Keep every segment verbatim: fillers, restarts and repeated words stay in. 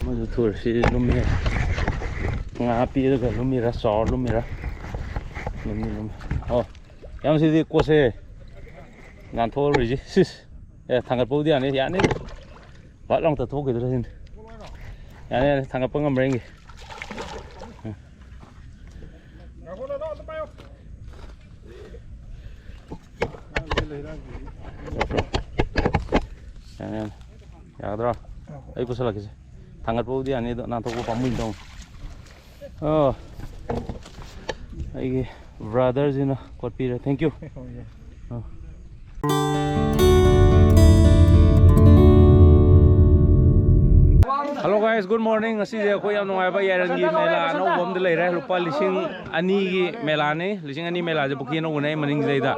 ꯑꯃꯁꯨ ꯊꯨꯔꯁꯤ ꯂꯨꯝꯃꯤ꯫ ꯉꯥ ꯄꯤꯔꯒ ꯂꯨꯝꯃꯤꯔ, ꯆꯥꯎꯔ ꯂꯨꯝꯃꯤꯔ? ꯂꯨꯝꯃꯤ, ꯂꯨꯝꯃꯤ꯫ ꯑꯣ, ꯌꯥꯝ ꯁꯤꯗꯤ ꯀꯣꯠꯁꯦ꯫ ꯅꯥꯟꯊꯣꯛꯑꯔꯣꯏꯁꯤ꯫ ꯁꯤꯁ꯫ ꯑꯦ, ꯊꯥꯡꯒꯠꯄꯕꯨꯗꯤ ꯌꯥꯅꯤ, ꯌꯥꯅꯤ꯫ ꯚꯠ ꯂꯥꯎ ꯇꯠꯊꯣꯛꯈꯤꯗ꯭ꯔꯥ ꯁꯤꯅꯤ꯫ ꯌꯥꯅꯤ, ꯌꯥꯅꯤ, ꯊꯥꯡꯒꯠꯄ ꯉꯝꯕ꯭ꯔꯥ ꯌꯦꯡꯒꯦ꯫ ꯌꯥꯅꯤ, ꯌꯥꯅꯤ꯫ ꯌꯥꯒꯗ꯭ꯔꯣ? ꯑꯩ ꯄꯨꯁꯜꯂꯛꯀꯦꯁꯦ꯫ ꯊꯥꯡꯒꯠꯄꯕꯨꯗꯤ ꯌꯥꯅꯤ, ꯑꯗꯣ ꯅꯥꯟꯊꯣꯛꯄ ꯄꯥꯝꯃꯨꯏ ꯇꯧꯅꯤ꯫ ꯑꯣ, ꯑꯩꯒꯤ ꯕ꯭ꯔꯗꯔꯁꯤꯅ ꯀꯣꯠꯄꯤꯔꯦ꯫ Thank you꯫ ꯑꯣ꯫ Hello guys, good morning꯫ ꯉꯁꯤꯁꯦ ꯑꯩꯈꯣꯏ ꯌꯥꯝ ꯅꯨꯡꯉꯥꯏꯕ ꯌꯥꯏꯔꯟꯒꯤ ꯃꯦꯂꯥ ꯑꯅꯧꯕ ꯑꯃꯗ ꯂꯩꯔꯦ꯫ ꯂꯨꯄꯥ ꯂꯤꯁꯤꯡ ꯑꯅꯤꯒꯤ ꯃꯦꯂꯥꯅꯤ꯫ ꯂꯤꯁꯤꯡ ꯑꯅꯤ ꯃꯦꯂꯥꯁꯦ ꯄꯨꯈ꯭ꯔꯤ ꯑꯅꯧꯕꯅꯦ ꯑꯩ ꯃꯅꯤꯡꯁꯤꯗꯩꯗ꯫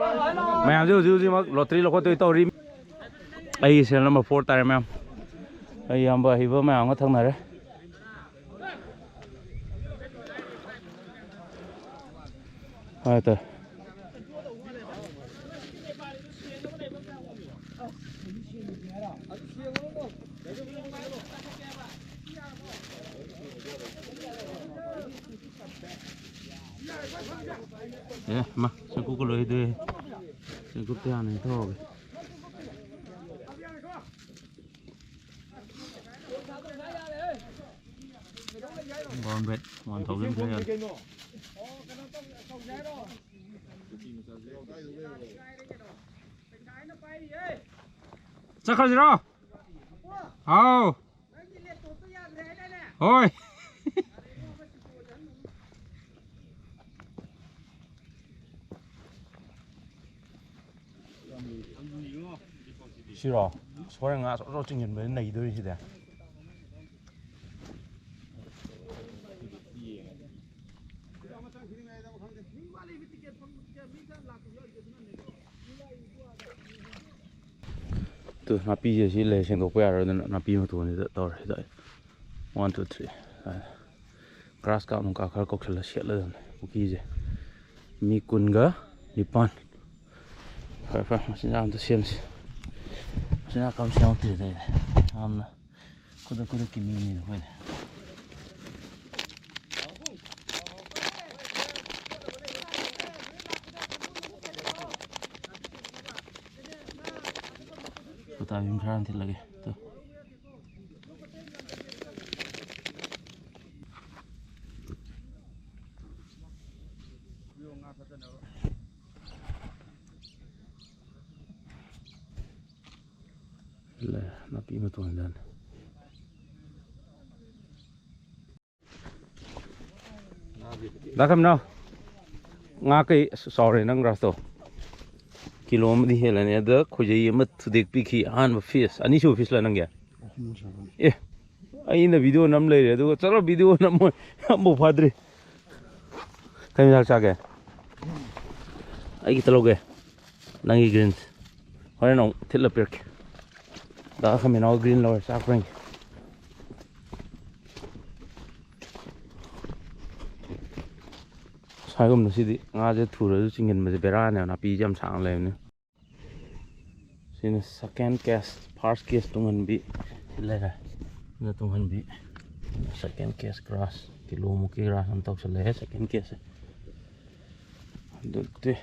ꯃꯌꯥꯝꯁꯦ ꯍꯧꯖꯤꯛ ꯍꯧꯖꯤꯛꯃꯛ ꯂꯣꯇ꯭ꯔꯤ ꯂꯧꯈꯠꯇꯣꯏ ꯇꯧꯔꯤ꯫ ꯑꯩꯒꯤ serial number four ꯇꯥꯔꯦ ꯃꯌꯥꯝ꯫ ꯑꯩ ꯏꯌꯥꯝꯕ ꯑꯍꯩꯕ ꯃꯌꯥꯝꯒ ꯊꯪꯅꯔꯦ꯫ ꯍꯣꯏ, ꯇꯥꯏ꯫ ꯑꯦ, ꯃꯥ, ꯆꯦꯡꯀꯨꯞꯀ ꯂꯣꯏ ꯍꯩꯗꯣꯛꯑꯦ꯫ ꯆꯦꯡꯀꯨꯞꯇ ꯍꯥꯟꯅ ꯍꯩꯊꯣꯛꯍꯧꯒꯦ꯫ Brown bread, one thousand three hundred꯫ ꯆꯠꯈ꯭ꯔꯁꯤꯔꯣ? ꯍꯥꯎ꯫ ꯍꯣꯏ꯫ ꯁꯤꯔꯣ? ꯍꯣꯔꯦꯟ ꯉꯥ ꯑꯆꯧ ꯑꯆꯧ ꯆꯤꯡꯁꯤꯟꯕꯗꯤ ꯅꯩꯗꯣꯔꯤ ꯁꯤꯗꯤ꯫ ꯇꯨ, ꯅꯥꯄꯤꯁꯦ ꯁꯤ ꯂꯩ ꯁꯦꯡꯗꯣꯛꯄ ꯌꯥꯔꯣꯏ, ꯑꯗꯨꯅ ꯅꯥꯄꯤ ꯃꯇꯣꯟꯁꯤꯗ ꯇꯧꯔꯦ꯫ ꯁꯤꯗ one, two, three꯫ ꯒ꯭ꯔꯥꯁ ꯀꯥꯞ ꯅꯨꯡ ꯀꯥꯞ ꯈꯔ ꯀꯧꯁꯜꯂ ꯁꯦꯠꯂꯗꯕꯅꯦ ꯄꯨꯈ꯭ꯔꯤꯁꯦ꯫ ꯃꯤ ꯀꯨꯟꯒ ꯅꯤꯄꯥꯟ꯫ ꯐꯔꯦ, ꯐꯔꯦ, ꯃꯆꯤꯟꯖꯥꯛ ꯑꯝꯇ ꯁꯦꯝꯁꯤ꯫ ꯃꯆꯤꯟꯖꯥꯛ ꯀꯝ ꯁꯦꯝꯃꯛꯇ꯭ꯔꯤꯗ ꯑꯩꯗꯤ꯫ ꯌꯥꯝꯅ ꯈꯨꯗꯛ ꯈꯨꯗꯛꯀꯤ ꯃꯤꯅꯤꯅ ꯑꯩꯈꯣꯏꯗꯤ꯫ ꯁꯣꯇꯥꯕꯤꯝ ꯈꯔ ꯍꯟꯊꯤꯜꯂꯒꯦ꯫ ꯇꯨ꯫ ꯂꯩ, ꯅꯥꯄꯤ ꯃꯇꯣꯟꯗꯅꯤ꯫ ꯗꯥ ꯈꯝꯅꯥꯎ, ꯉꯥ ꯀꯩ ꯑꯁ ꯆꯥꯎꯔꯦ ꯅꯪ ꯒ꯭ꯔꯥꯁꯇꯣ꯫ ꯀꯤꯂꯣ ꯑꯃꯗꯤ ꯍꯦꯜꯂꯅꯤ꯫ ꯑꯗ ꯈꯣꯏꯖꯩ ꯑꯃ ꯊꯨꯗꯦꯛꯄꯤꯈꯤ, ꯑꯍꯥꯟꯕ ꯐꯤꯁ꯫ ꯑꯅꯤꯁꯨꯕ ꯐꯤꯁꯂ ꯅꯪꯒꯤ? ꯑꯦ, ꯑꯩꯅ ꯚꯤꯗꯤꯑꯣ ꯅꯝ ꯂꯩꯔꯦ, ꯑꯗꯨꯒ ꯆꯠꯂꯣ, ꯚꯤꯗꯤꯑꯣ ꯅꯝꯃꯣꯏ, ꯑꯝꯐꯥꯎ ꯐꯥꯗ꯭ꯔꯤ꯫ ꯀꯩ ꯃꯆꯥꯛ ꯆꯥꯒꯦ? ꯑꯩꯒꯤ ꯇ ꯂꯧꯒꯦ, ꯅꯪꯒꯤ ꯒ꯭ꯔꯤꯟ꯫ ꯍꯣꯔꯦꯟ ꯑꯃꯨꯛ ꯊꯤꯠꯂ ꯄꯤꯔꯛꯀꯦ꯫ ꯗꯥ ꯈꯝꯃꯤꯅꯥꯎ ꯒ꯭ꯔꯤꯟ ꯂꯧꯔꯦ, ꯆꯥꯛ ꯍꯣꯔꯦꯟꯒꯤ꯫ ꯁ꯭ꯋꯥꯏꯒꯨꯝꯕꯁꯤꯗꯤ ꯉꯥꯁꯦ ꯊꯨꯔꯁꯨ ꯆꯤꯡꯁꯤꯟꯕꯁꯦ ꯕꯦꯔꯥꯅꯦꯕ, ꯅꯥꯄꯤꯁꯦ ꯌꯥꯝ ꯁꯥꯡꯅ ꯂꯩꯕꯅꯤꯅ꯫ ꯁꯤꯅ second cast, first cast ꯇꯨꯡꯍꯟꯕꯤ ꯁꯤ ꯂꯩꯔꯦ꯫ ꯁꯤꯅ ꯇꯨꯡꯍꯟꯕꯤ꯫ Second cast ꯒ꯭ꯔꯥꯁ ꯀꯤꯂꯣꯃꯨꯛꯀꯤ ꯒ꯭ꯔꯥꯁ ꯑꯃ ꯇꯧꯁꯜꯂꯛꯑꯦ second castꯁꯦ꯫ ꯑꯗꯨꯗꯤ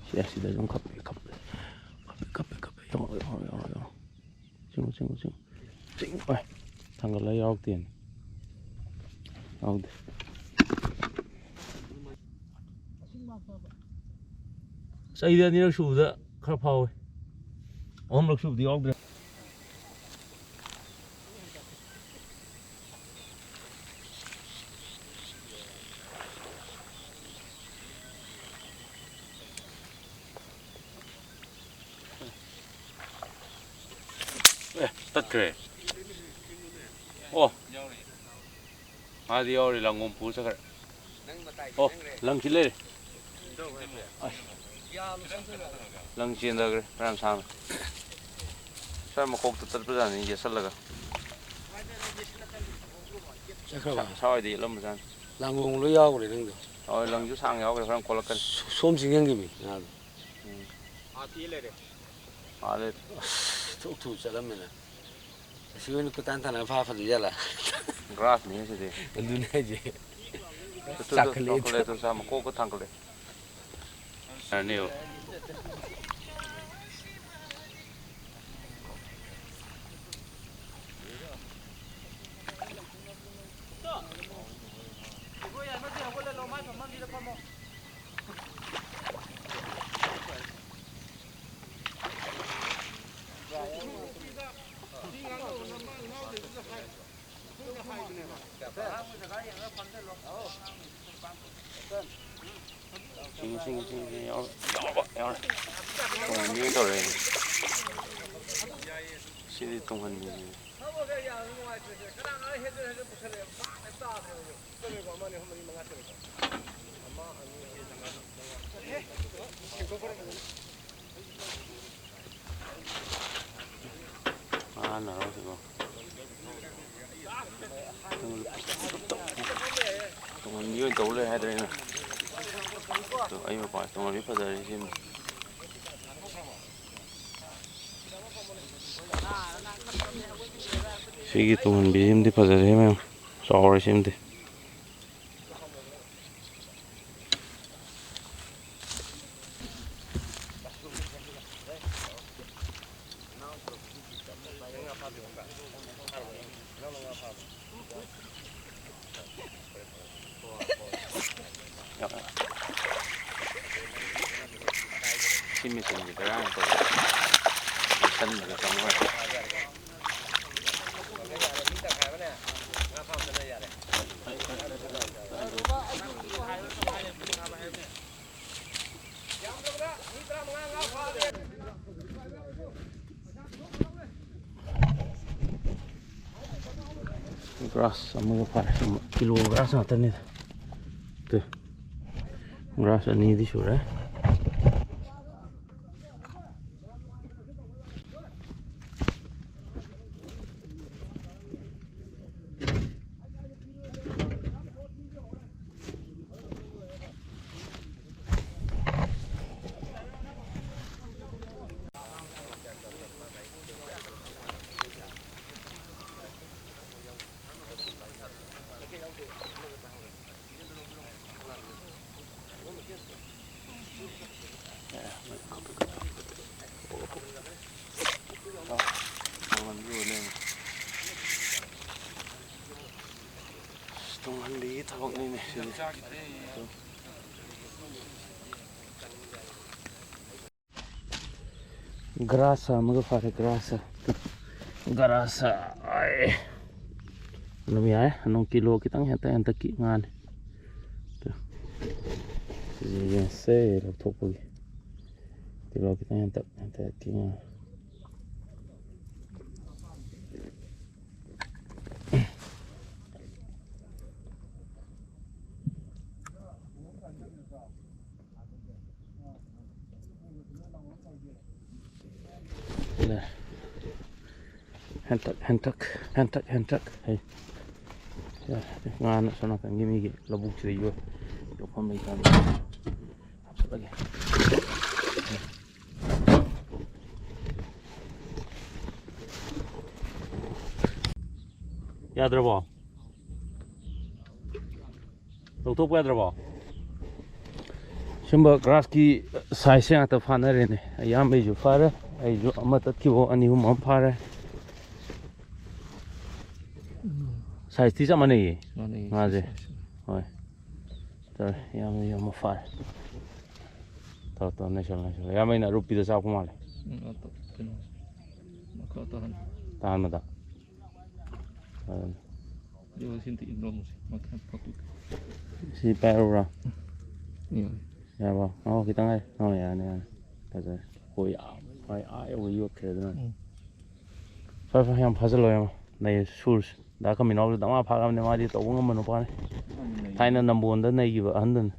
ꯁꯤ ꯑꯁꯤꯗ ꯑꯗꯨꯝ ꯈꯞꯄꯦ, ꯈꯞꯄꯦ, ꯈꯞꯄꯦ, ꯈꯞꯄꯦ, ꯈꯞꯄꯦ꯫ ꯌꯥꯎꯔꯣ, ꯌꯥꯎꯔꯣ, ꯌꯥꯎꯔꯣ, ꯌꯥꯎꯔꯣ꯫ ꯆꯤꯡꯉꯨ, ꯆꯤꯡꯉꯨ, ꯆꯤꯡꯉꯨ꯫ ꯆꯤꯡꯉꯨ꯫ ꯑꯦ, ꯊꯥꯡꯒꯠꯂ ꯌꯥꯎꯔꯛꯇꯦꯅꯦ꯫ ꯌꯥꯎꯗꯦ꯫ ꯑꯁ, ꯑꯩꯗꯤ ꯑꯅꯤꯔꯛ ꯁꯨꯕꯗ ꯈꯔ ꯐꯥꯎꯋꯦ꯫ ꯑꯍꯨꯝꯂꯛ ꯁꯨꯕꯗꯤ ꯌꯥꯎꯗ꯭ꯔꯦ꯫ ꯑꯦ, ꯇꯠꯈ꯭ꯔꯦ꯫ ꯑꯣ, ꯃꯥꯗꯤ ꯌꯥꯎꯔꯤ, ꯂꯪꯒꯣꯝ ꯄꯨꯔ ꯆꯠꯈ꯭ꯔꯦ꯫ ꯑꯣ, ꯂꯪꯁꯤ ꯂꯩꯔꯦ꯫ ꯑꯁ, ꯂꯪ ꯆꯦꯟꯊꯈ꯭ꯔꯦ, ꯐꯅꯌꯥꯝ ꯁꯥꯡꯅ꯫ ꯁ꯭ꯋꯥꯏ ꯃꯈꯣꯛꯇ ꯇꯠꯄꯖꯥꯠꯅꯤ, ꯌꯦꯠꯁꯜꯂꯒ꯫ ꯆꯠꯈ꯭ꯔꯕ? ꯁꯥ-, ꯁꯥꯋꯥꯏꯗ ꯌꯦꯠꯂꯝꯕꯖꯥꯠꯅꯤ꯫ ꯂꯥꯡꯒꯣꯡ ꯂꯣꯏ ꯌꯥꯎꯈ꯭ꯔꯦ ꯅꯪꯗꯣ꯫ ꯍꯣꯏ, ꯂꯪꯁꯨ ꯁꯥꯡ ꯌꯥꯎꯈ꯭ꯔꯦ, ꯍꯣꯔꯦꯟ ꯀꯣꯜꯂꯛꯀꯅꯤ꯫ ꯁꯣ-, ꯁꯣꯝ ꯆꯤꯡꯁꯤꯟꯈꯤꯕꯅꯤ ꯉꯥꯗꯣ꯫ ꯎꯝ꯫ ꯑꯥ, ꯂꯩꯔꯦ꯫ ꯑꯁ, ꯊꯨ ꯊꯨ ꯆꯠꯂꯝꯃꯦꯅ꯫ ꯑꯁꯤ ꯑꯣꯏꯅ ꯀꯣꯏꯇꯥꯟ ꯇꯥꯟꯅ ꯐꯥ ꯐꯗꯣꯏ ꯖꯥꯠꯂꯥ? ꯒ꯭ꯔꯥꯁꯅꯤ ꯁꯤꯗꯤ꯫ ꯑꯗꯨꯅꯦ ꯍꯥꯏꯁꯦ꯫ ꯇꯨ, ꯇꯨ, ꯇꯨ, ꯆꯥꯈꯠꯂꯛꯑꯦ꯫ ꯆꯥꯈꯠꯂꯛꯑꯦ, ꯇꯨ, ꯁꯥ ꯃꯀꯣꯛꯀ ꯊꯥꯡꯒꯠꯂꯦ꯫ ꯌꯥꯔꯅꯤꯕ꯫ ꯁꯤꯡꯉꯤ, ꯁꯤꯡꯉꯤ, ꯁꯤꯡꯉꯤ, ꯌꯥꯎꯔꯦ, ꯌꯥꯎꯔꯦ, ꯌꯥꯎꯔꯦ꯫ ꯇꯨꯡꯍꯟꯕꯤꯒ ꯇꯧꯔꯦ꯫ ꯁꯤꯗꯤ ꯇꯨꯡꯍꯟꯕꯤꯅꯤ꯫ ꯉꯥꯅꯔꯣ ꯁꯤꯕꯣ? ꯇꯨꯡꯍꯟꯕꯤ ꯑꯣꯏꯅ ꯇꯧ ꯂꯩ ꯍꯥꯏꯗ꯭ꯔꯦ ꯑꯩꯅ꯫ ꯑꯗꯣ ꯑꯩ ꯃꯄꯥ ꯇꯨꯡꯍꯟꯕꯤ ꯐꯖꯔꯦ ꯁꯤꯃ꯫ ꯁꯤꯒꯤ ꯇꯨꯡꯍꯟꯕꯤꯁꯤꯃꯗꯤ ꯐꯖꯔꯦ ꯃꯌꯥꯝ, ꯆꯥꯎꯔꯦ ꯁꯤꯃꯗꯤ꯫ ꯁꯤ ꯃꯦꯆꯤꯟꯁꯤ ꯕꯦꯔꯥ ꯌꯥꯝ ꯇꯧꯏ꯫ ꯂꯦꯡꯁꯟꯕꯗ ꯆꯪꯉꯣꯏ꯫ ꯒ꯭ꯔꯥꯁ ꯑꯃꯒ ꯐꯥꯔꯦ꯫ ꯀꯤꯂꯣ ꯒ꯭ꯔꯥꯁ ꯉꯥꯛꯇꯅꯤꯗ꯫ ꯇꯨ꯫ ꯒ꯭ꯔꯥꯁ ꯑꯅꯤꯗꯤ ꯁꯨꯔꯦ꯫ ꯇꯨꯡꯍꯟꯕꯤꯒꯤ ꯊꯕꯛꯅꯤꯅꯦ ꯁꯤꯗꯤ꯫ ꯒ꯭ꯔꯥꯁ ꯑꯃꯒ ꯐꯥꯔꯦ, ꯒ꯭ꯔꯥꯁ꯫ ꯒ꯭ꯔꯥꯁ꯫ ꯑꯥꯏ꯫ ꯑꯗꯨꯝ ꯌꯥꯏ꯫ ꯑꯗꯨꯝ ꯀꯤꯂꯣ ꯈꯤꯇꯪ ꯍꯦꯟꯇꯛ ꯍꯦꯟꯇꯛꯀꯤ ꯉꯥꯅꯤ꯫ ꯁꯤꯁꯦ ꯌꯦꯡꯁꯦ ꯂꯧꯊꯣꯛꯄꯒꯤ꯫ ꯀꯤꯂꯣ ꯈꯤꯇꯪ ꯍꯦꯟꯇꯛ ꯍꯦꯟꯇꯛꯀꯤ ꯉꯥ꯫ ꯂꯩ꯫ ꯍꯦꯟꯇꯛ, ꯍꯦꯟꯇꯛ, ꯍꯦꯟꯇꯛ, ꯍꯦꯟꯇꯛ꯫ ꯍꯩ꯫ ꯌꯥꯔꯦ꯫ ꯉꯥꯅ ꯁꯣꯝ ꯅꯥꯀꯟꯒꯤ ꯃꯤꯒꯤ ꯂꯧꯕꯨꯛꯁꯤꯗ ꯌꯣ-, ꯌꯣꯛꯐꯝ ꯂꯩꯇꯕꯅꯤ꯫ ꯍꯥꯞꯆꯤꯜꯂꯒꯦ꯫ ꯌꯥꯗ꯭ꯔꯕꯣ? ꯂꯧꯊꯣꯛꯄ ꯌꯥꯗ꯭ꯔꯕꯣ? ꯁꯨꯝꯕ ꯒ꯭ꯔꯥꯁꯀꯤ ꯁꯥꯏꯖꯁꯦ ꯉꯥꯛꯇ ꯐꯥꯅꯔꯦꯅꯦ꯫ ꯑꯌꯥꯝꯕꯩꯁꯨ ꯐꯥꯔꯦ, ꯑꯩꯁꯨ ꯑꯃ ꯇꯠꯈꯤꯕ ꯑꯅꯤ ꯑꯍꯨꯝ ꯑꯃ ꯐꯥꯔꯦ꯫ ꯁꯥꯏꯖꯇꯤ ꯆꯞ ꯃꯥꯟꯅꯩꯌꯦ꯫ ꯃꯥꯟꯅꯩꯌꯦ, ꯉꯥꯁꯦ꯫ ꯁꯥꯏꯖ꯫ ꯍꯣꯏ꯫ ꯇꯧꯔꯦ, ꯌꯥꯝ, ꯌꯥꯝ ꯐꯥꯔꯦ꯫ ꯇꯧꯔꯣ, ꯇꯧꯔꯣ, ꯅꯩꯁꯜꯂꯣ, ꯅꯩꯁꯜꯂꯣ꯫ ꯏꯌꯥꯝꯕꯩꯅ ꯑꯔꯨꯞꯄꯤꯗ ꯆꯥꯛꯄ ꯃꯥꯜꯂꯦ꯫ ꯎꯝ, ꯑꯇꯣꯞ-, ꯀꯩꯅꯣ, ꯃꯈꯥ ꯇꯥꯍꯟ-, ꯇꯥꯍꯟꯕꯗ꯫ ꯑꯗꯨꯅꯤ꯫ ꯑꯗꯨꯒ ꯁꯤ ꯑꯝꯇ ꯏꯟꯗ꯭ꯔꯣꯃꯨꯁꯦ, ꯃꯈꯥ ꯐꯛꯇꯨ꯫ ꯁꯤ ꯄꯥꯏꯔꯨꯔꯥ? ꯎꯝ, ꯌꯥꯔꯦ꯫ ꯌꯥꯔꯕꯣ? ꯑꯣ, ꯈꯤꯇꯪ ꯉꯥꯏꯔꯦ꯫ ꯑꯣ, ꯌꯥꯔꯅꯤ, ꯌꯥꯔꯅꯤ꯫ ꯐꯖꯔꯦ꯫ ꯍꯣꯏ, ꯑꯥ, ꯍꯣꯏ, ꯑꯥ ꯌꯧꯕ ꯌꯣꯠꯈ꯭ꯔꯦ ꯑꯗꯨꯅ꯫ ꯎꯝ꯫ ꯐꯔꯦ, ꯐꯔꯦ, ꯌꯥꯝ ꯐꯥꯖꯤꯜꯂꯣ, ꯌꯥꯝ ꯅꯩ ꯁꯨꯔꯁꯤ꯫ ꯗꯥ ꯀꯃꯤꯅꯥꯎꯁꯨ ꯗꯃꯥ ꯐꯥꯈ꯭ꯔꯕꯅꯦ, ꯃꯥꯗꯤ ꯇꯧꯕ ꯉꯝꯕ ꯅꯨꯄꯥꯅꯤ꯫ ꯊꯥꯏꯅ ꯅꯝꯕꯣꯟꯗ ꯅꯩꯈꯤꯕ ꯑꯍꯟꯗꯨꯅꯤ꯫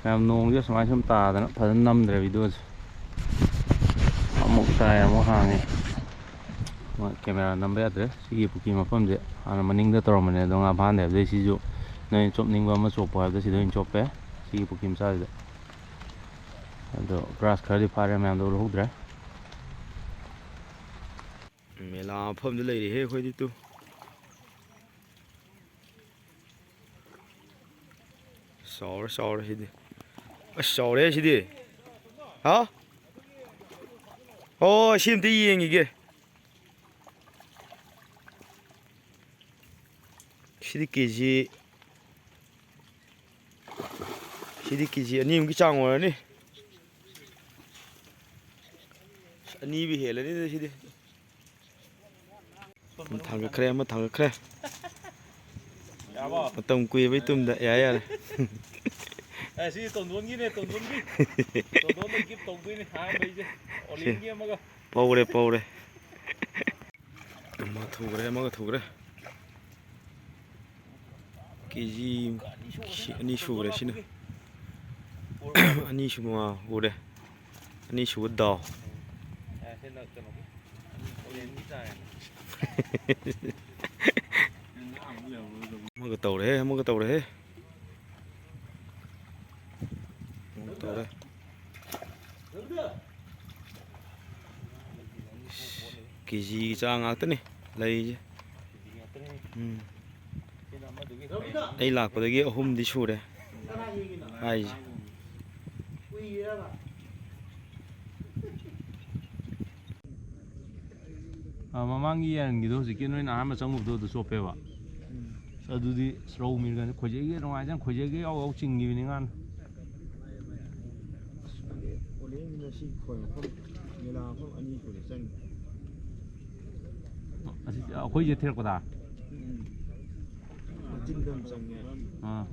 ꯃꯌꯥꯝ, ꯅꯣꯡꯁꯦ ꯁꯨꯃꯥꯏꯅ ꯁꯨꯝ ꯇꯥꯗꯅ ꯐꯖꯅ ꯅꯝꯗ꯭ꯔꯦ ꯚꯤꯗꯤꯑꯣꯁꯦ꯫ ꯑꯃꯨꯛ ꯇꯥꯏ, ꯑꯃꯨꯛ ꯍꯥꯡꯉꯦ꯫ ꯃꯣꯏ ꯀꯦꯃꯦꯔꯥ ꯅꯝꯕ ꯌꯥꯗ꯭ꯔꯦ꯫ ꯁꯤꯒꯤ ꯄꯨꯈ꯭ꯔꯤ ꯃꯐꯝꯁꯦ ꯍꯥꯟꯅ ꯃꯅꯤꯡꯗ ꯇꯧꯔꯝꯕꯅꯦ, ꯑꯗꯣ ꯉꯥ ꯐꯥꯍꯟꯗꯦ ꯍꯥꯏꯕꯗꯩ ꯁꯤꯁꯨ ꯅꯣꯏꯅ ꯆꯣꯞꯅꯤꯡꯕ ꯑꯃ ꯆꯣꯞꯄꯣ ꯍꯥꯏꯕꯗ ꯁꯤꯗ ꯑꯣꯏꯅ ꯆꯣꯞꯄꯦ, ꯁꯤꯒꯤ ꯄꯨꯈ꯭ꯔꯤ ꯃꯆꯥꯁꯤꯗ꯫ ꯑꯗꯣ ꯒ꯭ꯔꯥꯁ ꯈꯔꯗꯤ ꯐꯥꯔꯦ, ꯃꯌꯥꯝꯗꯣ ꯎꯍꯧꯗ꯭ꯔꯦ꯫ ꯃꯦꯂꯥ ꯃꯐꯝꯗ ꯂꯩꯔꯤꯍꯦ ꯑꯩꯈꯣꯏꯗꯤ ꯇꯨ꯫ ꯆꯥꯎꯔꯦ, ꯆꯥꯎꯔꯦ ꯁꯤꯗꯤ꯫ ꯑꯁ, ꯆꯥꯎꯔꯦ ꯁꯤꯗꯤ꯫ ꯍꯥ? ꯑꯣ, ꯁꯤ ꯑꯝꯇ ꯌꯦꯡꯈꯤꯒꯦ꯫ ꯁꯤꯗꯤ ꯀꯦ ꯖꯤ, ꯁꯤꯗꯤ ꯀꯦ ꯖꯤ ꯑꯅꯤꯃꯨꯛꯀꯤ ꯆꯥꯡ ꯑꯣꯏꯔꯅꯤ꯫ ꯑꯅꯤꯕꯨ ꯍꯦꯜꯂꯅꯤꯗ ꯁꯤꯗꯤ꯫ ꯑꯃ ꯊꯥꯡꯒꯠꯈ꯭ꯔꯦ, ꯑꯃ ꯊꯥꯡꯒꯠꯈ꯭ꯔꯦ꯫ ꯌꯥꯔꯕꯣ? ꯃꯇꯝ ꯀꯨꯏꯔꯕꯩ ꯇꯨꯡꯗ꯫ ꯌꯥꯔꯦ, ꯌꯥꯔꯦ꯫ ꯑꯦ, ꯁꯤ ꯇꯣꯟꯗꯣꯟꯒꯤꯅꯦ, ꯇꯣꯟꯗꯣꯟꯒꯤ꯫ ꯇꯣꯟꯗꯣꯟꯗ gift ꯇꯧꯗꯣꯏꯅꯦ, ꯑꯍꯥꯟꯕꯩꯁꯦ꯫ ꯑꯣꯂꯦꯟꯒꯤ ꯑꯃꯒ꯫ ꯄꯧꯔꯦ, ꯄꯧꯔꯦ꯫ ꯑꯃ ꯊꯨꯈ꯭ꯔꯦ, ꯑꯃꯒ ꯊꯨꯈ꯭ꯔꯦ꯫ ꯀꯦ ꯖꯤ ꯑꯅꯤ ꯁꯨꯈ꯭ꯔꯦ ꯁꯤꯅ꯫ ꯑꯅꯤꯁꯨꯕ ꯉꯥ ꯎꯔꯦ꯫ ꯑꯅꯤꯁꯨꯕ ꯗꯥꯎ꯫ ꯑꯃꯒ ꯇꯧꯔꯦꯍꯦ, ꯑꯃꯒ ꯇꯧꯔꯦꯍꯦ꯫ ꯑꯃꯨꯛ ꯇꯧꯔꯦ꯫ ꯀꯦ ꯖꯤꯒꯤ ꯆꯥꯡ ꯉꯥꯛꯇꯅꯤ ꯂꯩꯔꯤꯁꯦ꯫ ꯎꯝ꯫ ꯑꯩ ꯂꯥꯛꯄꯗꯒꯤ ꯑꯍꯨꯝꯗꯤ ꯁꯨꯔꯦ ꯍꯥꯏꯁꯦ꯫ ꯑ, ꯃꯃꯥꯡꯒꯤ ꯌꯦꯟꯒꯤꯗꯣ ꯍꯧꯖꯤꯛꯀꯤ ꯅꯣꯏꯅ ꯑꯍꯥꯟꯕ ꯆꯪꯉꯨꯕꯗꯣ ꯑꯗꯨ ꯆꯣꯞꯄꯦꯕ꯫ ꯑꯗꯨꯗꯤ ꯔꯧ ꯃꯤꯔꯒꯅꯤ ꯈꯣꯏꯖꯩꯒꯦ ꯅꯨꯡꯉꯥꯏꯖꯅ ꯈꯣꯏꯖꯩꯒꯦ ꯌꯥꯎ ꯌꯥꯎ ꯆꯤꯡꯈꯤꯕꯅꯤ ꯉꯥꯅ꯫ ꯑꯣꯂꯦꯟꯒꯤ ꯉꯁꯤ ꯈꯣꯏ ꯃꯐꯝ, ꯃꯦꯂꯥ ꯃꯐꯝ ꯑꯅꯤ ꯁꯨꯔꯦ ꯆꯪꯉꯤ꯫ ꯑꯁꯤ ꯑꯩꯈꯣꯏꯁꯦ ꯊꯤꯔꯛꯄꯗ? ꯎꯝ꯫ ꯃꯆꯤꯟꯗ ꯑꯗꯨꯝ ꯆꯪꯉꯦ꯫ ꯑꯥ꯫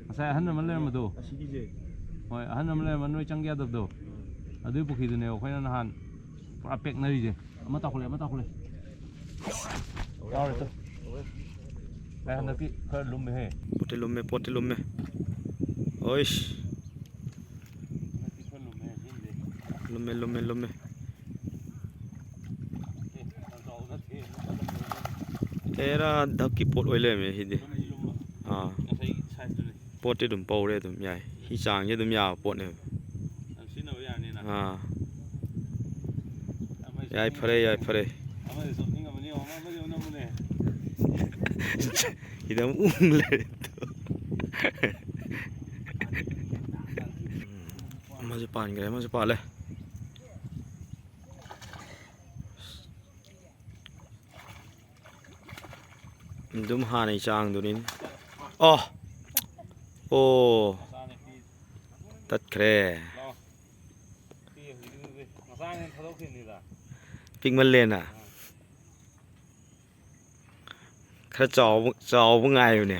ꯉꯁꯥꯏ ꯑꯍꯟ ꯑꯃ ꯂꯩꯔꯝꯕꯗꯣ? ꯑꯁꯤꯒꯤꯁꯦ? ꯍꯣꯏ, ꯑꯍꯟ ꯑꯃ ꯂꯩꯔꯝꯕ ꯅꯣꯏ ꯆꯪꯒꯦ ꯌꯥꯗꯕꯗꯣ? ꯎꯝ꯫ ꯑꯗꯨꯒꯤ ꯄꯨꯈ꯭ꯔꯤꯗꯨꯅꯦꯕ ꯑꯩꯈꯣꯏꯅ ꯅꯍꯥꯟ ꯄꯨꯔꯥ ꯄꯦꯛꯅꯔꯤꯁꯦ꯫ ꯑꯃ ꯇꯥꯎꯈꯠꯂꯦ, ꯑꯃ ꯇꯥꯎꯈꯠꯂꯦ꯫ ꯌꯥꯎꯔꯦ ꯇꯨ꯫ ꯚꯥꯏ, ꯍꯟꯗꯛꯇꯤ ꯈꯔ ꯂꯨꯝꯃꯦꯍꯦ꯫ ꯄꯣꯠꯇꯤ ꯂꯨꯝꯃꯦ, ꯄꯣꯠꯇꯤ ꯂꯨꯝꯃꯦ꯫ ꯑꯣꯏꯁ꯫ ꯂꯨꯝꯃꯦ, ꯂꯨꯝꯃꯦ, ꯂꯨꯝꯃꯦ꯫ ꯑꯦꯔꯥ, ꯙꯞꯀꯤ ꯄꯣꯠ ꯑꯣꯏ ꯂꯩꯔꯝꯃꯦ ꯁꯤꯗꯤ꯫ ꯑꯥ꯫ ꯄꯣꯠꯇꯤ ꯑꯗꯨꯝ ꯄꯧꯔꯦ, ꯑꯗꯨꯝ ꯌꯥꯏ꯫ ꯁꯤ ꯆꯥꯡꯁꯦ ꯑꯗꯨꯝ ꯌꯥꯕ ꯄꯣꯠꯅꯦꯕ꯫ ꯑꯥ꯫ ꯌꯥꯏ, ꯐꯔꯦ, ꯌꯥꯏ, ꯐꯔꯦ꯫ ꯁꯤꯗ ꯑꯃꯨꯛ ꯎꯪ ꯂꯩꯔꯦ꯫ ꯑꯃꯁꯨ ꯄꯥꯟꯈ꯭ꯔꯦ, ꯑꯃꯁꯨ ꯄꯥꯜꯂꯦ꯫ ꯑꯗꯨꯝ ꯍꯥꯟꯅꯩ ꯆꯥꯡꯗꯨꯅꯤꯅꯦ꯫ ꯑꯣ꯫ ꯑꯣ꯫ ꯇꯠꯈ꯭ꯔꯦ꯫ ꯄꯤꯛꯃꯜꯂꯦꯅ꯫ ꯈꯔ ꯆꯥꯎꯕ, ꯆꯥꯎꯕ ꯉꯥꯏꯕꯅꯦ꯫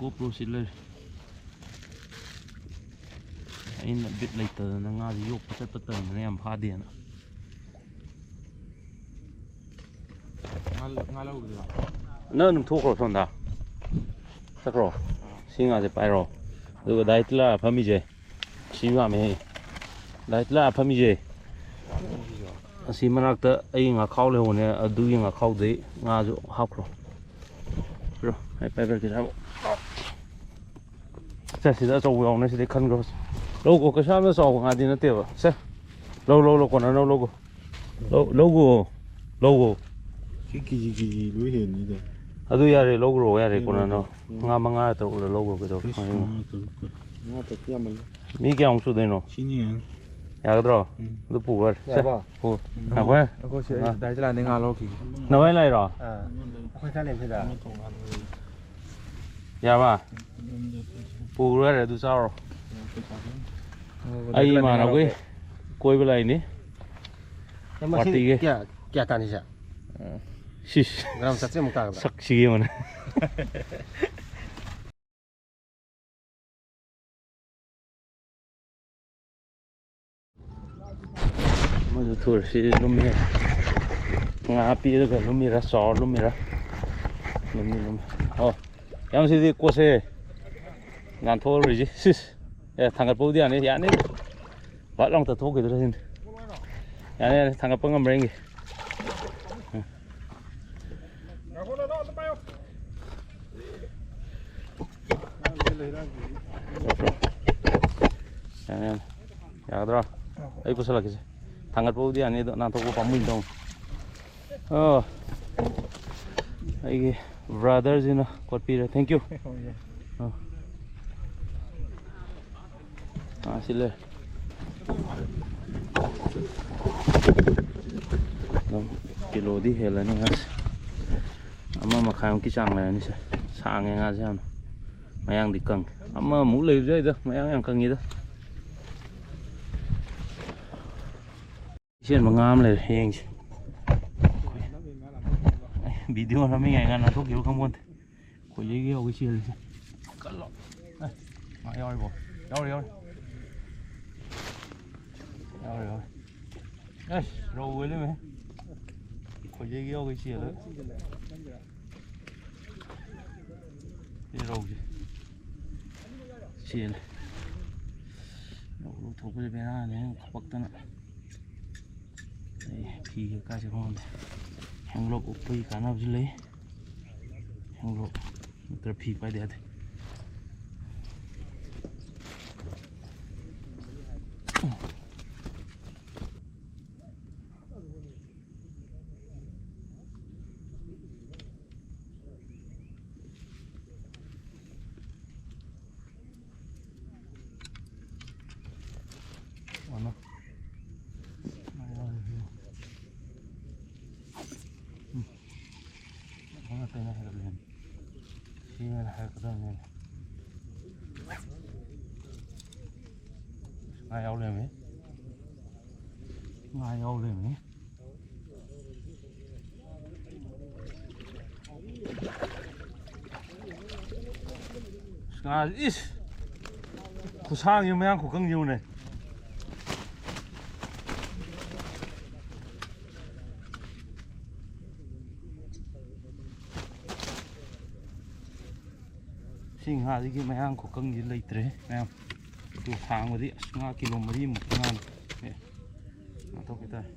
GoPro ꯁꯤ ꯂꯩꯔꯦ꯫ ꯑꯩꯅ ꯕꯤꯠ ꯂꯩꯇꯗꯅ ꯉꯥꯁꯦ ꯌꯣꯛꯄ ꯆꯠꯄ ꯇꯟꯗꯅ ꯌꯥꯝ ꯐꯥꯗꯦꯅ꯫ ꯉꯥ ꯂꯧ-, ꯉꯥ ꯂꯧꯔꯨꯗꯣꯏꯔꯣ? ꯅꯪ ꯑꯗꯨꯝ ꯊꯣꯛꯈ꯭ꯔꯣ ꯁꯣꯝꯗ꯫ ꯆꯠꯈ꯭ꯔꯣ꯫ ꯁꯤ ꯉꯥꯁꯦ ꯄꯥꯏꯔꯣ꯫ ꯑꯗꯨꯒ ꯗꯥꯏꯇꯤꯂꯥ ꯐꯝꯃꯤꯁꯦ꯫ ꯁꯤ ꯄꯥꯝꯃꯦꯍꯦ꯫ ꯗꯥꯏꯇꯤꯂꯥ ꯐꯝꯃꯤꯁꯦ꯫ ꯑꯁꯤ ꯃꯅꯥꯛꯇ ꯑꯩ ꯉꯥꯈꯥꯎ ꯂꯩꯍꯧꯕꯅꯦ꯫ ꯑꯗꯨꯒꯤ ꯉꯥꯈꯥꯎꯗꯩ ꯉꯥꯁꯨ ꯍꯥꯞꯈ꯭ꯔꯣ꯫ ꯄꯥꯏꯔꯣ꯫ ꯑꯩ ꯄꯥꯏꯕꯤꯔꯛꯀꯦ ꯍꯥꯏꯕ꯫ ꯁꯦ, ꯁꯤꯗ ꯑꯆꯧꯕ ꯌꯥꯎꯕꯅꯦ, ꯁꯤꯗꯩ ꯈꯟꯈ꯭ꯔꯣ꯫ ꯂꯧꯀꯣ, ꯀꯩꯁꯨ ꯌꯥꯝꯅ ꯆꯥꯎꯕ ꯉꯥꯗꯤ ꯅꯠꯇꯦꯕ꯫ ꯁꯦ, ꯂꯧ, ꯂꯧ, ꯂꯧ, ꯀꯣꯟꯅꯅꯕ ꯂꯧꯀꯣ꯫ ꯂꯧ, ꯂꯧꯀꯣ, ꯂꯧꯀꯣ꯫ ꯁꯤ ꯀꯦꯖꯤ, ꯀꯦꯖꯤ ꯂꯣꯏ ꯍꯦꯟꯅꯤꯗ꯫ ꯑꯗꯨ ꯌꯥꯔꯦ, ꯂꯧꯈ꯭ꯔꯣ, ꯌꯥꯔꯦ, ꯍꯦꯜꯂꯣꯏꯗ꯫ ꯀꯣꯟꯅꯅꯕ꯫ ꯎꯝ꯫ ꯉꯥ ꯃꯉꯥ ꯇꯔꯨꯛꯂ ꯂꯧꯈ꯭ꯔꯣ, ꯀꯩꯗꯧꯔꯒꯦ? ꯏꯁ, ꯃꯉꯥ ꯇꯔꯨꯛ꯫ ꯃꯉꯥ ꯇꯔꯨꯛꯇꯤ ꯌꯥꯝꯃꯜꯂꯦ꯫ ꯃꯤ ꯀꯌꯥꯃꯨꯛ ꯁꯨꯗꯣꯏꯅꯣ? ꯁꯤꯅꯤ ꯌꯥꯅꯤ꯫ ꯌꯥꯒꯗ꯭ꯔꯣ? ꯎꯝ꯫ ꯑꯗꯨ ꯄꯨꯈ꯭ꯔꯣ꯫ ꯁꯦ, ꯌꯥꯔꯕꯣ? ꯄꯨ꯫ ꯎꯝ꯫ ꯉꯥꯏꯈꯣ꯫ ꯑꯩꯈꯣꯏ ꯁꯤ ꯑꯥ꯫ ꯗꯥꯏ ꯆꯂꯥꯟꯗꯩ ꯉꯥ ꯂꯧꯔꯛꯈꯤꯒꯦ꯫ ꯅꯚꯥꯏ ꯂꯥꯛꯏꯔꯣ? ꯑꯥ꯫ ꯑꯩꯈꯣꯏ ꯈꯔ ꯂꯩꯕꯁꯤꯗ꯫ ꯌꯥꯔꯕ? ꯄꯨꯈ꯭ꯔꯣ ꯌꯥꯔꯦ, ꯑꯗꯨ ꯆꯥꯔꯣ꯫ ꯑꯩ ꯏꯃꯥꯟꯅꯕꯈꯩ ꯀꯣꯏꯕ ꯂꯥꯛꯏꯅꯤ꯫ ꯃꯁꯤꯡ ꯄꯥꯔꯇꯤꯒꯤ꯫ ꯀꯌꯥ, ꯀꯌꯥ ꯇꯥꯅꯤ ꯁꯦ? ꯁꯤꯁ꯫ ꯒ꯭ꯔꯥꯝ ꯆꯥꯇ꯭ꯔꯦꯠꯃꯨꯛ ꯇꯥꯒꯗ꯭ꯔꯥ? ꯁꯛꯁꯤꯒ ꯌꯦꯡꯉꯨꯅꯦ꯫ ꯑꯃꯁꯨ ꯊꯨꯔꯦ꯫ ꯁꯤ ꯂꯨꯝꯃꯤ꯫ ꯉꯥ ꯄꯤꯛꯑꯒ ꯂꯨꯝꯃꯤꯔꯥ, ꯆꯥꯎꯔ ꯂꯨꯝꯃꯤꯔꯥ? ꯂꯨꯝꯃꯤ, ꯂꯨꯝꯃꯤ꯫ ꯑꯣ, ꯌꯥꯝ ꯁꯤꯗꯤ ꯀꯣꯠꯁꯦ ꯅꯥꯟꯊꯣꯛꯑꯔꯣꯏꯁꯤ꯫ ꯁꯤꯁ꯫ ꯑꯦ, ꯊꯥꯡꯒꯠꯄꯕꯨꯗꯤ ꯌꯥꯅꯤ, ꯌꯥꯅꯤ꯫ ꯚꯥꯠ ꯂꯥꯎ ꯇꯠꯊꯣꯛꯈꯤꯗ꯭ꯔꯥ ꯁꯤꯅꯤ꯫ ꯌꯥꯅꯤ, ꯌꯥꯅꯤ, ꯊꯥꯡꯒꯠꯄ ꯉꯝꯕ꯭ꯔꯥ ꯌꯦꯡꯒꯦ꯫ ꯌꯥꯅꯤ, ꯌꯥꯅꯤ꯫ ꯌꯥꯒꯗ꯭ꯔꯣ? ꯑꯩ ꯄꯨꯁꯜꯂꯛꯀꯦꯁꯦ꯫ ꯊꯥꯡꯒꯠꯄꯕꯨꯗꯤ ꯌꯥꯅꯤ, ꯑꯗꯣ ꯅꯥꯟꯊꯣꯛꯄ ꯄꯥꯝꯃꯨꯏꯅ ꯇꯧꯅꯤ꯫ ꯑꯣ, ꯑꯩꯒꯤ ꯕ꯭ꯔꯥꯗꯔꯁꯤꯅ ꯀꯣꯠꯄꯤꯔꯦ꯫ Thank you꯫ ꯑꯣ꯫ ꯑꯥ, ꯁꯤ ꯂꯩ꯫ ꯑꯗꯨꯝ ꯀꯤꯂꯣꯗꯤ ꯍꯦꯜꯂꯅꯤ ꯉꯥꯁꯦ꯫ ꯑꯃ ꯃꯈꯥꯏꯃꯨꯛꯀꯤ ꯆꯥꯡ ꯂꯩꯔꯅꯤꯁꯦ꯫ ꯁꯥꯡꯉꯦ ꯉꯥꯁꯦ ꯌꯥꯝꯅ꯫ ꯃꯌꯥꯡꯗꯤ ꯀꯪꯉꯦ꯫ ꯑꯃꯃꯨꯛ ꯂꯩꯕꯁꯨ ꯌꯥꯏꯗ, ꯃꯌꯥꯡ ꯌꯥꯝ ꯀꯪꯉꯤꯗ꯫ ꯏꯆꯦꯟꯕ ꯉꯥ ꯑꯃ ꯂꯩꯔꯦ, ꯌꯦꯡꯁꯤ꯫ ꯑꯦ, ꯚꯤꯗꯤꯑꯣ ꯅꯝꯃꯤꯉꯥꯏ ꯉꯥ ꯅꯥꯟꯊꯣꯛꯈꯤꯕ ꯈꯪꯄꯣꯟꯇꯦ꯫ ꯈꯣꯏꯂꯩꯒꯤ ꯌꯥꯎꯒꯦ ꯆꯦꯜꯂꯤꯁꯦ꯫ ꯀꯜꯂꯣ꯫ ꯑꯦ, ꯉꯥ ꯌꯥꯎꯔꯤꯕꯣ? ꯌꯥꯎꯔꯤ, ꯌꯥꯎꯔꯤ꯫ ꯌꯥꯎꯔꯤ, ꯌꯥꯎꯔꯤ꯫ ꯑꯦꯁ, ꯔꯧ ꯑꯣꯏ ꯂꯩꯔꯝꯃꯦ꯫ ꯈꯣꯏꯂꯩꯒꯤ ꯌꯥꯎꯒꯦ ꯆꯦꯜꯂꯦ꯫ ꯁꯤ ꯔꯧꯁꯦ꯫ ꯆꯦꯜꯂꯦ꯫ ꯂꯧ ꯂꯧꯊꯣꯛꯄꯁꯦ ꯕꯦꯔꯥꯅꯦ, ꯈꯄꯛꯇꯅ꯫ ꯑꯩ ꯐꯤ ꯀꯩꯀꯥꯁꯦ ꯈꯪꯗꯦ꯫ ꯍꯦꯡꯂꯣꯛ ꯎꯞꯄꯒꯤ ꯀꯥꯟꯅꯕꯁꯨ ꯂꯩ꯫ ꯍꯦꯡꯂꯣꯛ ꯅꯠꯇ꯭ꯔ ꯐꯤ ꯄꯥꯏꯗ ꯌꯥꯗꯦ꯫ ꯑꯣ, ꯅꯣ꯫ ꯎꯝ꯫ ꯉꯥ ꯌꯥꯎ ꯂꯩꯔꯝꯃꯦ꯫ ꯉꯥ ꯌꯥꯎ ꯂꯩꯔꯝꯃꯦ꯫ ꯉꯥ, ꯏꯁ! ꯈꯨꯁꯥꯡꯁꯦ, ꯃꯌꯥꯡ ꯈꯨꯀꯪꯁꯦ ꯌꯦꯡꯉꯨꯅꯦ꯫ ꯁꯤ ꯉꯥꯁꯤꯒꯤ ꯃꯌꯥꯡ ꯈꯨꯀꯪꯁꯤ ꯂꯩꯇ꯭ꯔꯦ ꯃꯌꯥꯝ꯫ ꯑꯗꯨ ꯁꯥꯡꯕꯗꯤ ꯑꯁ ꯉꯥ ꯀꯤꯂꯣ ꯃꯔꯤꯃꯨꯛꯀꯤ ꯉꯥꯅꯤ꯫ ꯑꯦ, ꯉꯥꯊꯣꯛꯈꯤ ꯇꯥꯔꯦ꯫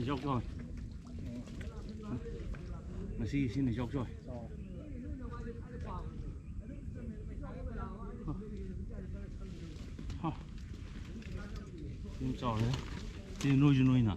ꯌꯥꯎ ꯆꯣꯏ꯫ ꯉꯁꯤ ꯁꯤꯅ ꯌꯥꯎ ꯆꯣꯏ꯫ ꯍꯥ꯫ ꯁꯤ ꯆꯥꯎꯔꯦ꯫ ꯁꯤ ꯅꯣꯏꯁꯨ ꯅꯣꯏꯅ꯫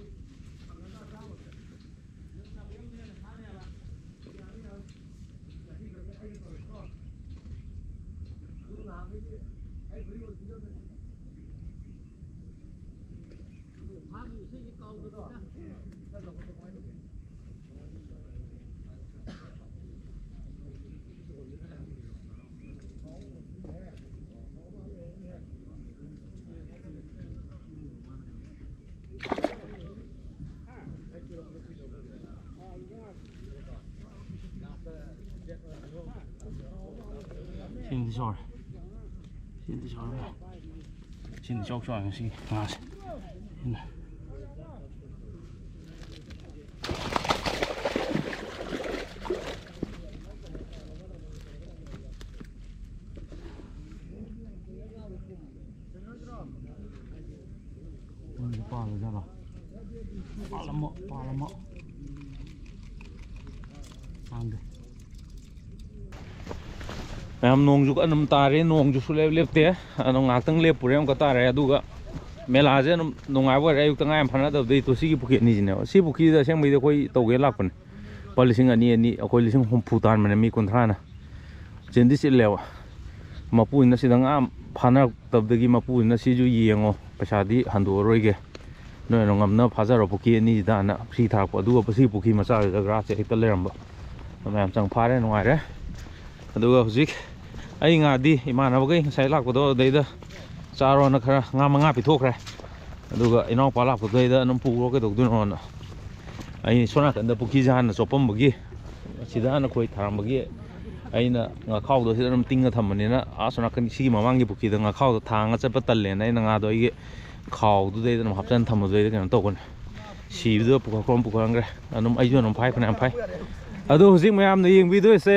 ꯁꯤꯅꯗꯤ ꯆꯥꯎꯔꯦ꯫ ꯁꯤꯅꯗꯤ ꯆꯥꯎꯔꯦ꯫ ꯁꯤꯅ ꯏꯆꯥꯎ ꯆꯥꯎꯔꯦ ꯉꯁꯤꯒꯤ ꯉꯥꯁꯦ꯫ ꯁꯤꯅ꯫ ꯄꯥꯜꯂꯖꯥꯠꯂꯣ? ꯄꯥꯜꯂꯝꯃꯣ, ꯄꯥꯜꯂꯝꯃꯣ꯫ ꯄꯥꯟꯗꯦ꯫ ꯃꯌꯥꯝ, ꯅꯣꯡꯁꯨ ꯑꯗꯨꯝ ꯇꯥꯔꯦ, ꯅꯣꯡꯁꯨ ꯁꯨꯡꯂꯦꯞ ꯂꯦꯞꯇꯦ꯫ ꯑꯗꯣ ꯉꯥꯏꯍꯥꯛꯇꯪ ꯂꯦꯞꯄꯨꯔꯦ, ꯑꯃꯨꯛꯀ ꯇꯥꯔꯦ꯫ ꯑꯗꯨꯒ ꯃꯦꯂꯥꯁꯦ ꯑꯗꯨꯝ ꯅꯨꯡꯉꯥꯏꯕ ꯑꯣꯏꯔꯦ꯫ ꯑꯌꯨꯛꯇ ꯉꯥ ꯌꯥꯝ ꯐꯥꯅꯗꯕꯗꯒꯤ ꯇꯣ ꯁꯤꯒꯤ ꯄꯨꯈ꯭ꯔꯤ ꯑꯅꯤꯁꯤꯅꯦꯕ꯫ ꯁꯤ ꯄꯨꯈ꯭ꯔꯤꯗ ꯑꯁꯦꯡꯕꯩꯗꯤ ꯑꯩꯈꯣꯏ ꯇꯧꯒꯦ ꯂꯥꯛꯄꯅꯦ꯫ ꯂꯨꯄꯥ ꯂꯤꯁꯤꯡ ꯑꯅꯤ, ꯑꯅꯤ, ꯑꯩꯈꯣꯏ ꯂꯤꯁꯤꯡ ꯍꯨꯝꯐꯨ ꯇꯥꯟꯕꯅꯦ ꯃꯤ ꯀꯨꯟꯊ꯭ꯔꯥꯅ꯫ ꯆꯤꯟꯗꯤ ꯆꯤꯜꯂꯦꯕ꯫ ꯃꯄꯨꯁꯤꯅ ꯁꯤꯗ ꯉꯥ ꯐꯥꯅꯔꯛꯇꯕꯗꯒꯤ ꯃꯄꯨꯁꯤꯅ ꯁꯤꯁꯨ ꯌꯦꯡꯉꯣ, ꯄꯩꯁꯥꯗꯤ ꯍꯟꯗꯣꯛꯑꯔꯣꯏꯒꯦ, ꯅꯣꯏꯅ ꯉꯝꯅꯕ ꯐꯥꯖꯔꯣ ꯄꯨꯈ꯭ꯔꯤ ꯑꯅꯤꯁꯤꯗꯅ ꯐ꯭ꯔꯤ ꯊꯥꯔꯛꯄ꯫ ꯑꯗꯨꯒ ꯁꯤ ꯄꯨꯈ꯭ꯔꯤ ꯃꯆꯥꯁꯤꯗ ꯒ꯭ꯔꯥꯁꯁꯦ ꯍꯦꯛꯇ ꯂꯩꯔꯝꯕ꯫ ꯃꯌꯥꯝ ꯆꯪ ꯐꯥꯔꯦ, ꯅꯨꯡꯉꯥꯏꯔꯦ꯫ ꯑꯗꯨꯒ ꯍꯧꯖꯤꯛ ꯑꯩ ꯉꯥꯗꯤ ꯏꯃꯥꯟꯅꯕꯈꯩ ꯉꯁꯥꯏ ꯂꯥꯛꯄꯗꯣ ꯑꯗꯩꯗ ꯆꯥꯔꯣꯅ ꯈꯔ ꯉꯥ ꯃꯉꯥ ꯄꯤꯊꯣꯛꯈ꯭ꯔꯦ꯫ ꯑꯗꯨꯒ ꯏꯅꯥꯎꯄꯥ ꯂꯥꯛꯄꯗꯩꯗ ꯑꯗꯨꯝ ꯄꯨꯈ꯭ꯔꯣ ꯀꯩꯗꯧꯗꯣꯏꯅꯣꯅ꯫ ꯑꯩ ꯁꯣꯝ ꯅꯥꯀꯟꯗ ꯄꯨꯈ꯭ꯔꯤꯁꯦ ꯍꯥꯟꯅ ꯆꯣꯞꯄꯝꯕꯒꯤ, ꯁꯤꯗ ꯍꯥꯟꯅ ꯈꯣꯏ ꯊꯥꯔꯝꯕꯒꯤ ꯑꯩꯅ ꯉꯥꯈꯥꯎꯗꯣ ꯁꯤꯗ ꯑꯗꯨꯝ ꯇꯤꯡꯉ ꯊꯝꯕꯅꯤꯅ, ꯑꯥ ꯁꯣꯝ ꯅꯥꯀꯟ ꯁꯤꯒꯤ ꯃꯃꯥꯡꯒꯤ ꯄꯨꯈ꯭ꯔꯤꯗ ꯉꯥꯈꯥꯎꯗꯣ ꯊꯥꯡꯉ ꯆꯠꯄ ꯇꯜꯂꯦꯅ ꯑꯩꯅ ꯉꯥꯗꯣ ꯑꯩꯒꯤ ꯈꯥꯎꯗꯨꯗꯩꯗ ꯑꯗꯨꯝ ꯍꯥꯞꯆꯤꯟ ꯊꯝꯕꯗꯨꯗꯩꯗ ꯀꯩꯅꯣ ꯇꯧꯕꯅꯦ꯫ ꯁꯤꯕꯗꯣ ꯄꯨꯈꯠꯈ꯭ꯔꯣ ꯄꯨꯈꯠꯍꯟꯈ꯭ꯔꯦ꯫ ꯑꯗꯨꯝ ꯑꯩꯁꯨ ꯑꯗꯨꯝ ꯐꯥꯏ, ꯐꯅꯌꯥꯝ ꯐꯥꯏ꯫ ꯑꯗꯣ ꯍꯧꯖꯤꯛ ꯃꯌꯥꯝꯅ ꯌꯦꯡꯕꯤꯗꯣꯏꯁꯦ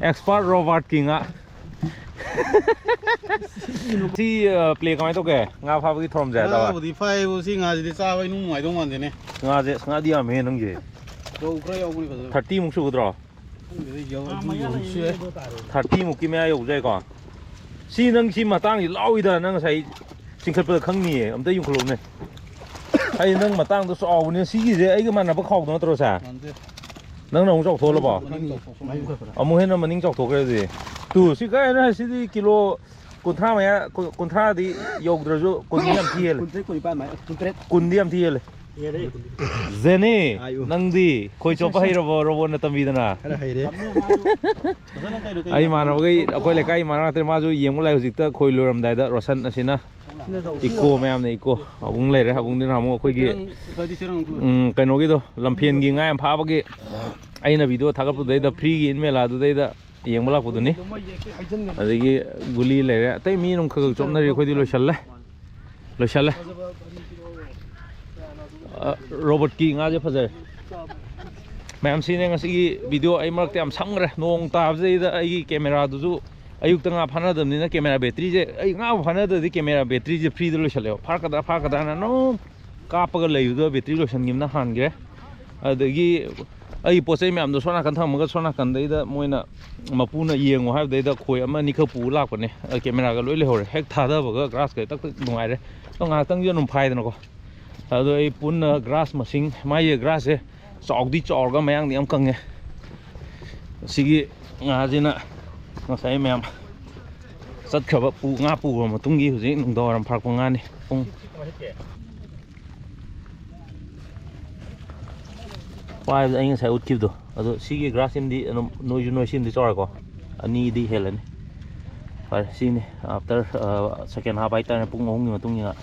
ꯑꯦꯛꯁꯄꯥꯔꯠ ꯔꯣꯕꯥꯔꯠꯀꯤ ꯉꯥ꯫ ꯁꯤ ꯄ꯭ꯂꯦ ꯀꯃꯥꯏꯅ ꯇꯧꯒꯦ? ꯉꯥ ꯐꯥꯕꯒꯤ ꯊꯧꯔꯝꯁꯦ ꯍꯥꯏꯗꯕ? ꯉꯥꯕꯨꯗꯤ ꯐꯥꯏꯕꯨ, ꯁꯤ ꯉꯥꯁꯤꯗꯤ ꯆꯥꯕ ꯏꯅꯨꯡ ꯅꯨꯡꯉꯥꯏꯗꯧ ꯃꯥꯟꯗꯦꯅꯦ꯫ ꯉꯥꯁꯦ ꯑꯁ, ꯉꯥꯗꯤ ꯌꯥꯝꯃꯦ ꯅꯪꯒꯤ꯫ ꯔꯧ ꯈꯔ ꯌꯥꯎꯕꯅꯤ ꯐꯖꯅ꯫ ꯊꯥꯔꯇꯤꯃꯨꯛ ꯁꯨꯒꯗ꯭ꯔꯣ? ꯈꯪꯗꯦꯗ, ꯌꯧ-, ꯑꯗꯨ ꯌꯧꯔꯁꯨ ꯌꯥꯏ꯫ ꯊꯥꯔꯇꯤꯃꯨꯛꯀꯤ ꯃꯌꯥ ꯌꯧꯕꯁꯨ ꯌꯥꯏꯀꯣ꯫ ꯁꯤ ꯅꯪ ꯁꯤ ꯃꯇꯥꯡꯁꯤ ꯂꯥꯎꯏꯗ, ꯅꯪ ꯉꯁꯥꯏ ꯆꯤꯡꯈꯠꯄꯗ ꯈꯪꯅꯤꯌꯦ꯫ ꯑꯝꯇ ꯌꯨꯡꯈꯠꯂꯣꯅꯦ꯫ ꯑꯩ ꯅꯪ ꯃꯇꯥꯡꯗꯣ ꯆꯥꯎꯕꯅꯤꯅ, ꯁꯤꯒꯤꯁꯦ ꯑꯩꯒ ꯃꯥꯟꯅꯕ ꯈꯥꯎꯗꯣ ꯅꯠꯇ꯭ꯔꯣ ꯁꯦ? ꯃꯥꯟꯗꯦ꯫ ꯅꯪꯅ ꯑꯃꯨꯛ ꯆꯥꯎꯊꯣꯛꯍꯜꯂꯕꯣ? ꯃꯅꯤꯡ ꯆꯥꯎꯊꯣꯛꯄ꯫ ꯑꯃꯨꯛ ꯍꯦꯟꯅ ꯃꯅꯤꯡ ꯆꯥꯎꯊꯣꯛꯈ꯭ꯔꯦ ꯑꯗꯨꯗꯤ꯫ ꯇꯨ, ꯁꯤ ꯀꯥꯏꯅ ꯁꯤꯗꯤ ꯀꯤꯂꯣ ꯀꯨꯟꯊ꯭ꯔꯥ ꯃꯌꯥ, ꯀꯨꯟ-, ꯀꯨꯟꯊ꯭ꯔꯥꯗꯤ ꯌꯧꯗ꯭ꯔꯁꯨ ꯀꯨꯟꯗꯤ ꯌꯥꯝ ꯊꯤ ꯍꯦꯜꯂꯦ꯫ ꯀꯨꯟꯇꯔꯦꯠ, ꯀꯨꯟꯅꯤꯄꯥꯟ ꯃꯥꯏ, ꯀꯨꯟꯇꯔꯦꯠ꯫ ꯀꯨꯟꯗꯤ ꯌꯥꯝ ꯊꯤ ꯍꯦꯜꯂꯦ꯫ ꯖꯦꯅꯤ, ꯑꯥꯏꯌꯨ꯫ ꯅꯪꯗꯤ ꯈꯣꯏ ꯆꯣꯞꯄ ꯍꯩꯔꯕꯣ, ꯔꯣꯕꯣꯠꯅ ꯇꯝꯕꯤꯗꯅ? ꯈꯔ ꯍꯩꯔꯦ꯫ ꯑꯩ ꯏꯃꯥꯟꯅꯕꯈꯩ, ꯑꯩꯈꯣꯏ ꯂꯩꯀꯥꯏ ꯏꯃꯥꯟꯅꯕ ꯉꯥꯛꯇꯅꯤ꯫ ꯃꯥꯁꯨ ꯌꯦꯡꯕ ꯂꯥꯛꯑꯦ ꯍꯧꯖꯤꯛꯇ ꯈꯣꯏ ꯂꯣꯏꯔꯝꯗꯥꯏꯗ꯫ ꯔꯣꯁꯟ ꯑꯁꯤꯅ ꯏꯀꯣ ꯃꯌꯥꯝꯅ ꯏꯀꯣ꯫ ꯑꯕꯨꯡ ꯂꯩꯔꯦ꯫ ꯑꯕꯨꯡꯗꯤ ꯅꯍꯥꯟꯃꯨꯛ ꯑꯩꯈꯣꯏꯒꯤ, ꯎꯝ, ꯀꯩꯅꯣꯒꯤꯗꯣ, ꯂꯝꯐꯦꯟꯒꯤ ꯉꯥ ꯌꯥꯝ ꯐꯥꯕꯒꯤ ꯑꯩꯅ ꯚꯤꯗꯤꯑꯣ ꯊꯥꯒꯠꯄꯗꯩꯗ, ꯐ꯭ꯔꯤꯒꯤ ꯏꯟꯃꯦꯂꯥꯗꯨꯗꯩꯗ ꯌꯦꯡꯕ ꯂꯥꯛꯄꯗꯨꯅꯤ꯫ ꯑꯗꯒꯤ ꯒꯨꯂꯤ ꯂꯩꯔꯦ꯫ ꯑꯇꯩ ꯃꯤ ꯑꯗꯨꯝ ꯈꯔ ꯈꯔ ꯆꯣꯞꯅꯔꯤ꯫ ꯑꯩꯈꯣꯏꯗꯤ ꯂꯣꯏꯁꯜꯂꯦ꯫ ꯂꯣꯏꯁꯜꯂꯦ꯫ ꯑ, ꯔꯣꯕꯣꯠꯀꯤ ꯉꯥꯁꯦ ꯐꯖꯔꯦ꯫ ꯃꯌꯥꯝ, ꯁꯤꯅꯦ ꯉꯁꯤꯒꯤ ꯚꯤꯗꯤꯑꯣ꯫ ꯑꯩ ꯃꯔꯛꯇ ꯌꯥꯝ ꯁꯝꯈ꯭ꯔꯦ꯫ ꯅꯣꯡ ꯇꯥꯕꯁꯤꯗꯩꯗ ꯑꯩꯒꯤ ꯀꯦꯃꯦꯔꯥꯗꯨꯁꯨ, ꯑꯌꯨꯛꯇ ꯉꯥ ꯐꯥꯅꯗꯕꯅꯤꯅ ꯀꯦꯃꯦꯔꯥ ꯕꯦꯇ꯭ꯔꯤꯁꯦ, ꯑꯩ ꯉꯥꯕꯨ ꯐꯥꯅꯗ꯭ꯔꯗꯤ ꯀꯦꯃꯦꯔꯥ ꯕꯦꯇ꯭ꯔꯤꯁꯦ ꯐ꯭ꯔꯤꯗ ꯂꯣꯏꯁꯜꯂꯦꯕ꯫ ꯐꯥꯔꯛꯀꯗ꯭ꯔꯥ ꯐꯥꯔꯛꯀꯗ꯭ꯔꯥꯅ ꯑꯗꯨꯝ ꯀꯥꯞꯄꯒ ꯂꯩꯕꯗꯣ ꯕꯦꯇ꯭ꯔꯤ ꯂꯣꯏꯁꯟꯈꯤꯕꯅ ꯍꯥꯟꯈ꯭ꯔꯦ꯫ ꯑꯗꯒꯤ ꯑꯩ ꯄꯣꯠ ꯆꯩ ꯃꯌꯥꯝꯗꯣ ꯁꯣꯝ ꯅꯥꯀꯟ ꯊꯝꯃꯒ ꯁꯣꯝ ꯅꯥꯀꯟꯗꯩꯗ ꯃꯣꯏꯅ ꯃꯄꯨꯅ ꯌꯦꯡꯉꯣ ꯍꯥꯏꯕꯗꯩꯗ ꯈꯣꯏ ꯑꯃ ꯑꯅꯤꯈꯛ ꯄꯨꯔ ꯂꯥꯛꯄꯅꯦ꯫ ꯑ, ꯀꯦꯃꯦꯔꯥꯒ ꯂꯣꯏ ꯂꯩꯍꯧꯔꯦ꯫ ꯍꯦꯛ ꯊꯥꯗꯕꯒ ꯒ꯭ꯔꯥꯁꯀ ꯇꯛ ꯇꯛ ꯅꯨꯡꯉꯥꯏꯔꯦ꯫ ꯑꯗꯣ ꯉꯥꯏꯍꯥꯛꯇꯪꯁꯤ ꯑꯗꯨꯝ ꯐꯥꯏꯗꯅꯀꯣ꯫ ꯑꯗꯣ ꯑꯩ ꯄꯨꯟꯅ ꯒ꯭ꯔꯥꯁ ꯃꯁꯤꯡ, ꯃꯥꯒꯤ ꯒ꯭ꯔꯥꯁꯁꯦ ꯆꯥꯎꯗꯤ ꯆꯥꯎꯔꯒ ꯃꯌꯥꯡꯗꯤ ꯌꯥꯝ ꯀꯪꯉꯦ꯫ ꯁꯤꯒꯤ ꯉꯥꯁꯤꯅ ꯉꯁꯥꯏ ꯃꯌꯥꯝ ꯆꯠꯈ꯭ꯔꯕ ꯄꯨ-, ꯉꯥ ꯄꯨꯈ꯭ꯔ ꯃꯇꯨꯡꯒꯤ ꯍꯧꯖꯤꯛ ꯅꯨꯡꯗꯥꯡ ꯋꯥꯏꯔꯝ ꯐꯥꯔꯛꯄ ꯉꯥꯅꯤ꯫ ꯄꯨꯡ ꯄꯥꯏꯕꯗ ꯑꯩ ꯉꯁꯥꯏ ꯎꯠꯈꯤꯕꯗꯣ꯫ ꯑꯗꯣ ꯁꯤꯒꯤ ꯒ꯭ꯔꯥꯁ ꯁꯤꯝꯗꯤ ꯑꯗꯨꯝ ꯅꯣꯏꯁꯨ ꯅꯣꯏ, ꯁꯤꯝꯗꯤ ꯆꯥꯎꯔꯦꯀꯣ, ꯑꯅꯤꯗꯤ ꯍꯦꯜꯂꯅꯤ꯫ ꯐꯔꯦ, ꯁꯤꯅꯤ ꯑꯥꯐꯇꯔ, ꯁꯦꯀꯦꯟ ꯍꯥꯞ ꯍꯥꯏꯇꯥꯔꯦ, ꯄꯨꯡ ꯑꯍꯨꯝꯒꯤ ꯃꯇꯨꯡ ꯏꯟꯅ꯫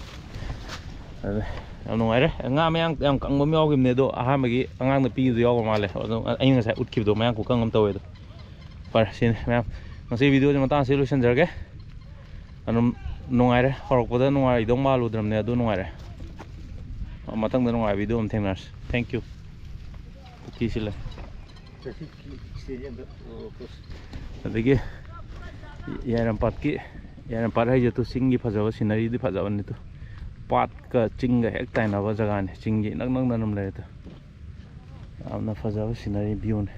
ꯑꯗꯨ ꯌꯥꯝ ꯅꯨꯡꯉꯥꯏꯔꯦ꯫ ꯉꯥ ꯃꯌꯥꯡ ꯌꯥꯝ ꯀꯪꯕ ꯑꯃ ꯌꯥꯎꯈꯤꯕꯅꯦ, ꯑꯗꯣ ꯑꯍꯥꯟꯕꯒꯤ ꯑꯉꯥꯡꯅ ꯄꯤꯕꯗꯣ ꯌꯥꯎꯕ ꯃꯥꯜꯂꯦ꯫ ꯑꯗꯣ ꯑꯩꯅ ꯉꯁꯥꯏ ꯎꯠꯈꯤꯕꯗꯣ ꯃꯌꯥꯡ ꯈꯨꯀꯪ ꯑꯃ ꯇꯧꯋꯦ ꯑꯗꯣ꯫ ꯐꯔꯦ, ꯁꯤꯅꯤ ꯃꯌꯥꯝ, ꯉꯁꯤ ꯚꯤꯗꯤꯑꯣꯁꯦ ꯃꯇꯥꯡ ꯑꯁꯤꯗ ꯂꯣꯏꯁꯤꯟꯖꯔꯒꯦ꯫ ꯑꯗꯨꯝ ꯅꯨꯡꯉꯥꯏꯔꯦ, ꯍꯧꯔꯛꯄꯗ ꯅꯨꯡꯉꯥꯏꯗꯧ ꯃꯥꯜꯂꯨꯗ꯭ꯔꯕꯅꯦ, ꯑꯗꯨ ꯅꯨꯡꯉꯥꯏꯔꯦ꯫ ꯃꯊꯪꯗ ꯅꯨꯡꯉꯥꯏꯕ ꯚꯤꯗꯤꯑꯣ ꯑꯃ ꯊꯦꯡꯅꯔꯁꯤ꯫ Thank you꯫ ꯄꯨꯈ꯭ꯔꯤꯁꯤ ꯂꯩ꯫ ꯑꯗꯒꯤ ꯌꯥꯏꯔꯝꯄꯥꯠꯀꯤ ꯌꯥꯏꯔꯦꯝꯄꯥꯠ ꯍꯥꯏꯁꯦ ꯇꯨ ꯆꯤꯡꯒꯤ ꯐꯖꯕ sceneryꯗꯤ ꯐꯖꯕꯅꯤ ꯇꯨ꯫ ꯄꯥꯠꯀ ꯆꯤꯡꯒ ꯍꯦꯛ ꯇꯥꯏꯅꯕ ꯖꯒꯥꯅꯤ꯫ ꯆꯤꯡꯒꯤ ꯏꯅꯛ ꯅꯛꯅ ꯑꯗꯨꯝ ꯂꯩꯔꯦ ꯇꯨ꯫ ꯌꯥꯝꯅ ꯐꯖꯕ scenery viewꯅꯤ꯫